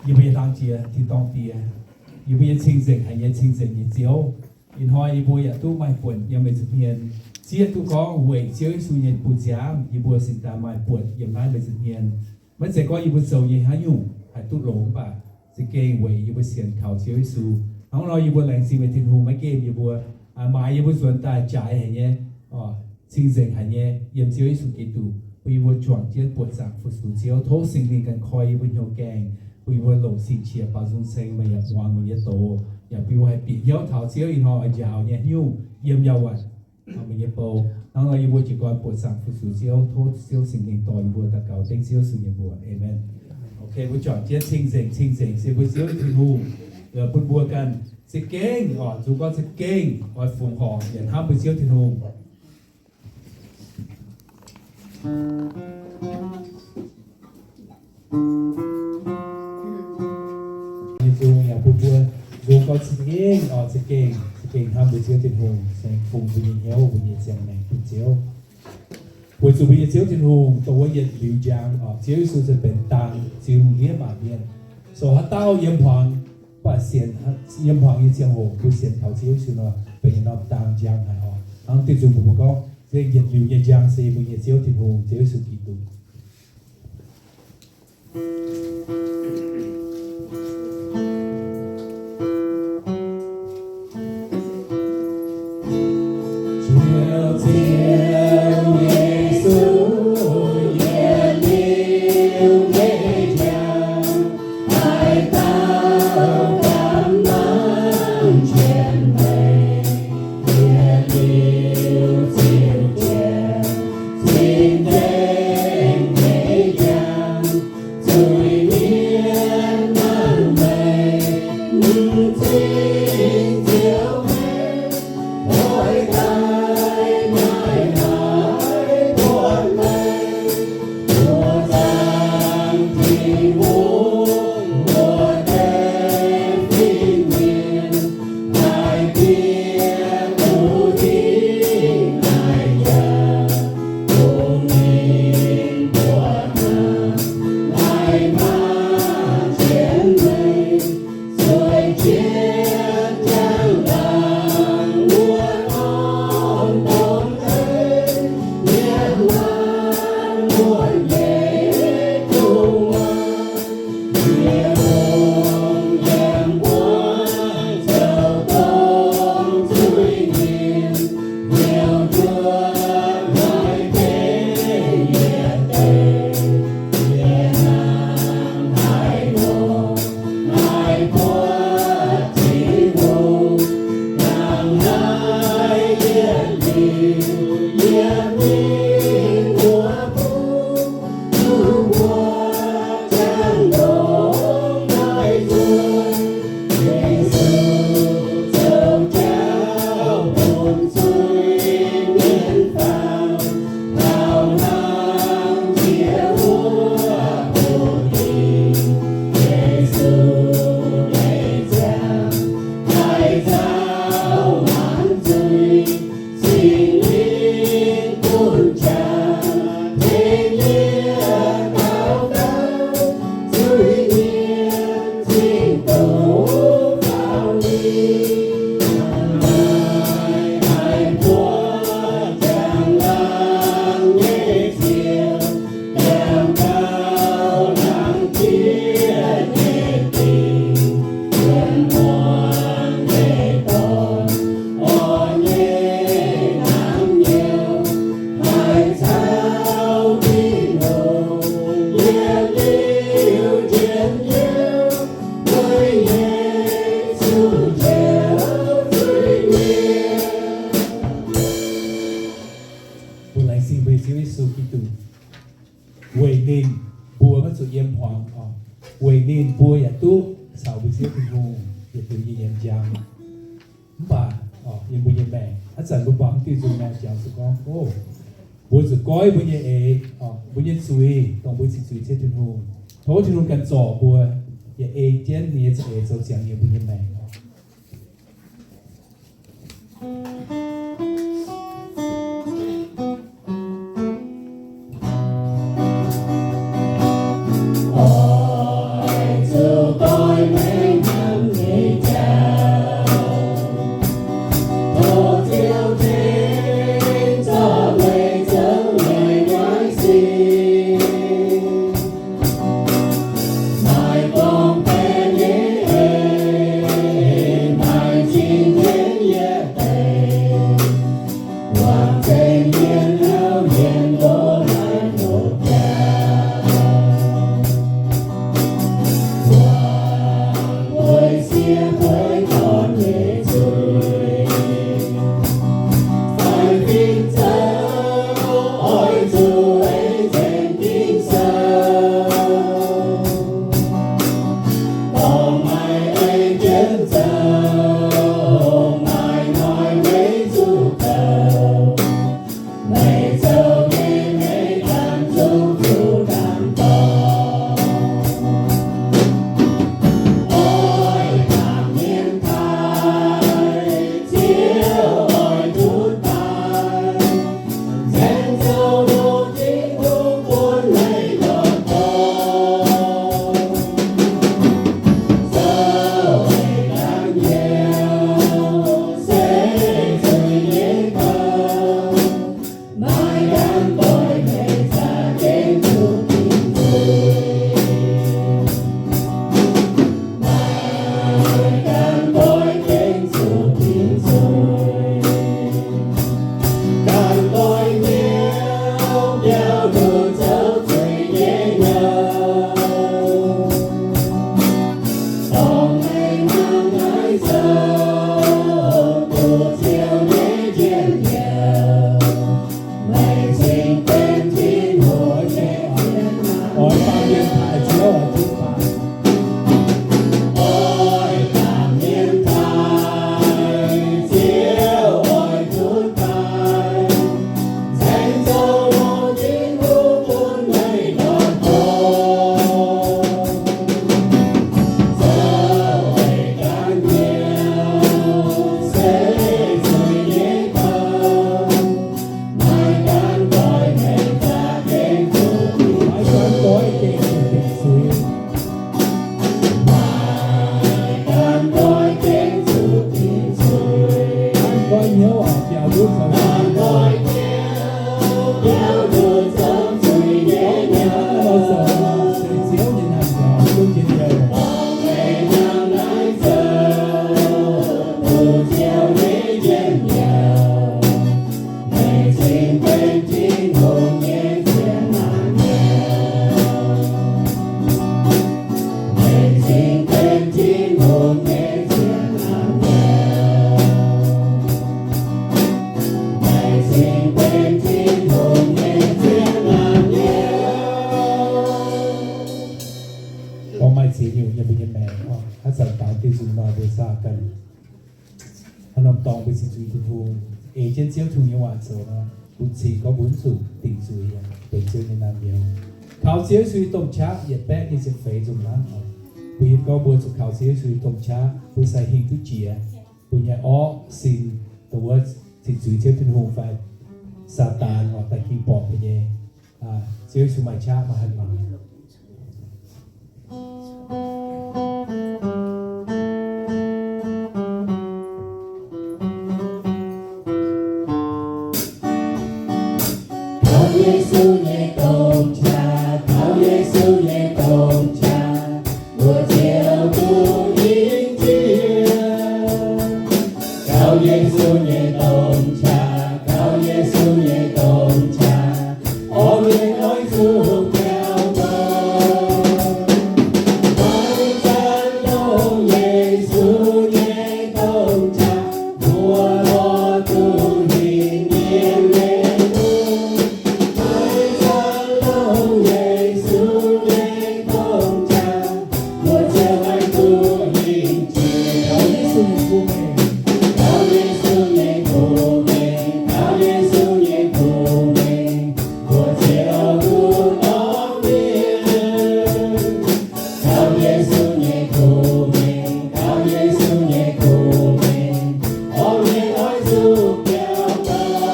Yie mbuo nyei Laangz Diex, tin-dorngh Diex, yie mbuo nyei cing-nzengc haic nyei cing-nzengc nyei Ziouv, ih hnoi yie mbuo yaac duqv maaih buonc yiem meih nza'hmien zieqv duqv gorngv weic Ziouv Yesu nyei bu-nziaamv yie mbuo cingx daaih maaih buonc yiem naaiv meih nza'hmien. Maiv zeiz gorngv yie mbuo zoux nyei haaix nyungc haih duqv longx, mv baac za'gengh weic yie mbuo sienx kaux Ziouv Yesu. Hnangv nor yie mbuo laengz zingh meih Tin-Hungh maiv gemh yie mbuo, maaiz yie mbuo nzuonx daaih jaaix haic nyei, cing-nzengc haic nyei yiem Ziouv Yesu Giduc, bun yie mbuo juangc jienv buoqc zaangc fu-sux Ziouv. Tov Singx Lingh ganh koi yie mbuo hnyouv gaengh, bun yie mbuo longc sin qiex baaux nzung ceng meih yaac muangx meih nyei doz, yaac bun yie mbuo haih bieqc hnyouv taux Ziouv ih hnoi oix njaaux nyei haaix nyungc yiem yaac waanc meih nyei bou. Hnangv nor yie mbuo jiez gorn buoqc zaangc fu-sux Ziouv. Tov Ziouv Singx Lingh dorh yie mbuo daux gaux dengv Ziouv Yesu nyei mbuox. Aamen. Ok, mbuo juangc jienv cing-nzengc, cing-nzengc se mbuo Ziouv Tin-Hungh bun mbuo ganh za'gengh, oc, nzung gorngv za'gengh oix fungx horc yaac hnamv mbuo Ziouv Tin-Hungh. Nyei nzung yaac bun mbuo nzung gorngv za'gengh, oc, za'gengh, za'gengh hnamv mbuo Ziouv Tin-Hungh, se fungx mbuo nyei hnyouv, mbuo nyei ziangh maengc bun Ziouv. Weic zuqc mbuo nyei Ziouv Tin-Hungh dongh wuov yietc liuz njang, oc, Ziouv Yesu se benx dang, ziux, lungh ndiev, maanc mienh. So haaix dauh yiem hmuangx, mv baac sienx, yiem hmuangx nyei ziangh hoc mbuo sienx kaux Ziouv Yesu nor, benx yietc norm dang njang haic oc. Hnangv diuh nzung mbuo gorngv, se yietc liuz nyei njang se mbuo nyei Ziouv Tin-Hungh, Ziouv Yesu Giduc. Mbuo laengz zingh mbuo Ziouv Yesu Giduc. Weic ninh mbuo maiv zuqc yiem hmuangx oc. Weic ninh mbuo yaac duqv caux mbuo Ziouv Tin-Hungh yietc liuz nyei yiem njang. Mv baac, oc, yiem mbuo nyei maengc, haaix zanc mbuo buangh diuh nzung nor, jangx zuqc gorngv, o, mbuo zuqc goiv mbuo nyei eix, oc, mbuo nyei zuiz, dongh mbuo cing zuiz Ziouv Tin-Hungh. Tov Tin-Hungh ganh zorc mbuo, yaac ei jienv ninh nyei za'eix zoux ziangx yiem mbuo nyei maengc oc. Oix zuqc Ceix nyungc yiem mbuo nyei maengc oc. Haaix zanc baaux diuh nzunc nor mbuo zaah ganh haaix norm dorngx mbuo cingx zuiz Tin-Hungh, ei jienv Ziouv Tin-Hungh nyei waac zoux nor, bun cing gorngv mbuo mv zuqc dingc zuiz, benx Ziouv nyei naamh nyouz. Kaux Ziouv Yesu nyei domh qaqv yietc baeqv nyei ziepc feix nzunc hnangv oc. Mbuo hiuv gorngv mbuo zuqc kaux Ziouv Yesu nyei domh qaqv, mbuo sai hingh duqv jiex. Mbuo nyei orqv sin dongh wuov cingx zuiz Ziouv Tin-Hungh fai Saadaan oc, daaih ging borqc mbuo nyei. Ziouv Yesu maaih qaqv maaih haaix nyungc Kaux Yesu nyei domh qaqv, kaux Yesu nyei domh qaqv, mbuo ziouc duqv hingh jiex. Kaux Yesu nyei domh qaqv, kaux Yesu nyei domh qaqv, orv mienh oix zuqc biaux dorngx. Maiv zanc longc Yesu nyei domh qaqv, mbuo oix zuqc hingh mienh nyei mbuo. Maiv zanc longc Yesu nyei domh qaqv, mbuo ziouc oix zuqc hingh jiex. Kaux Yesu nyei kuv mengh, kaux Yesu nyei kuv mengh, kaux Yesu nyei kuv mengh, mbuo ziouc duqv dorngx mienh. Kaux Yesu nyei kuv mengh, kaux Yesu nyei kuv mengh, orv mienh oix zuqc biaux dorngx.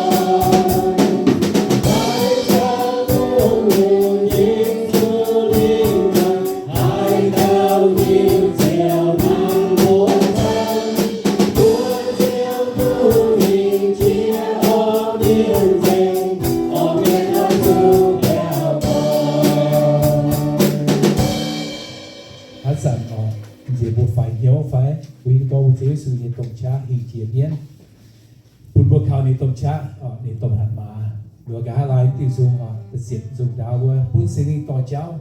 Maiv zanc longc Yesu nyei domh qaqv, haaix dauh hiuv Ziouv nangc mbuo zaangc, mbuo ziouc duqv hingh jiex orv mienh nzengc, orv mienh oix zuqc biaux dorngx. Haaix zanc oc, nziex mbuo faix hnyouv fai mbuo hiuv gorngv mbuo Ziouv Yesu nyei domh qaqv hingh jiex mienv, bun mbuo kaux ninh domh qaqv, ninh domh hatc maaz, mbuo nqa'haav laai diuh nzung oc, da'ziepc nzung ndaauv wuov, bun Singx Lingh dorh jauv.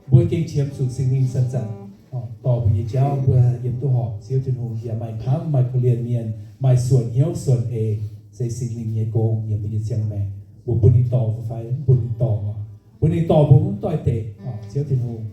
Mbuo gengh qiemx zuqc Singx Lingh zanc-zanc dorh mbuo nyei jauv, mbuo yiem duqv horpc Ziouv Tin-Hungh, yaac maaih hnamv, maaih korv-lienh mienh, maaih suonc hnyouv suonc eix, se Singx Lingh nyei gong yiem mbuo nyei ziangh maengc. Mbuo bun ninh dorh mbuo fai mv bun ninh dorh oc? Bun ninh dorh mbuo mv doix-dekc oc, Ziouv Tin-Hungh.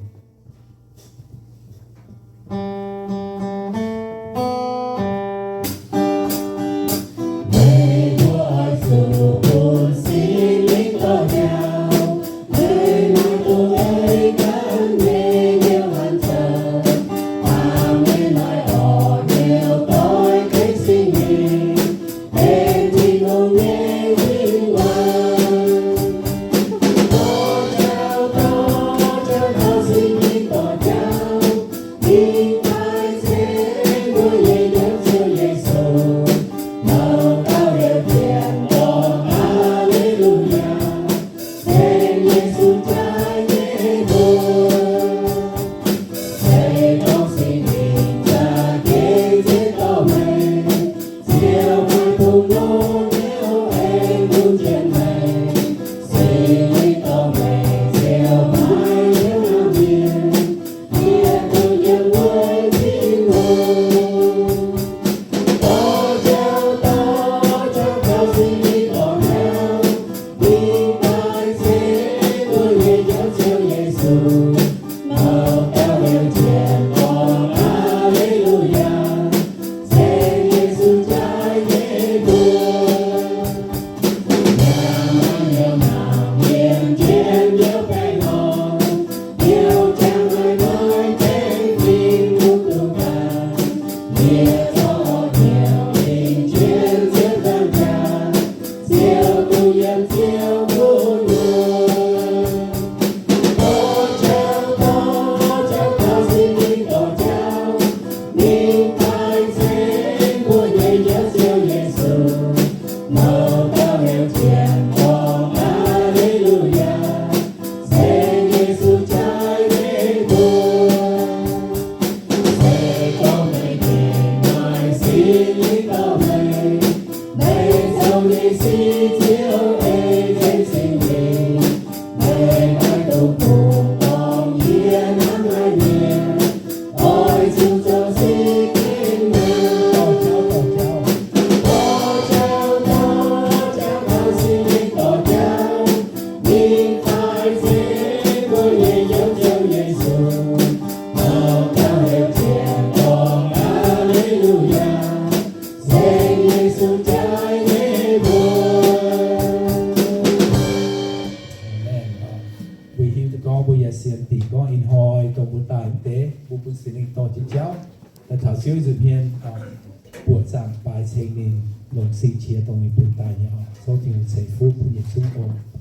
Bun Singx Lingh dorh jienv jauv daaih taux Ziouv nza'hmien, buoqc zaangc baaix ceng ninh longc sing qiex dongh ninh bun daaih nyei oc. Tov Tin-Hungh ceix fuqv bun yietc zungv oc.